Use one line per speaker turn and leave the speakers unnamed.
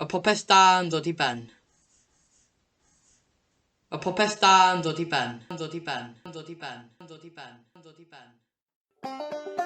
Mae popeth da yn dod i ben. Mae popeth da yn dod i ben, yn dod i ben, yn dod i ben, yn dod i ben, yn dod i ben.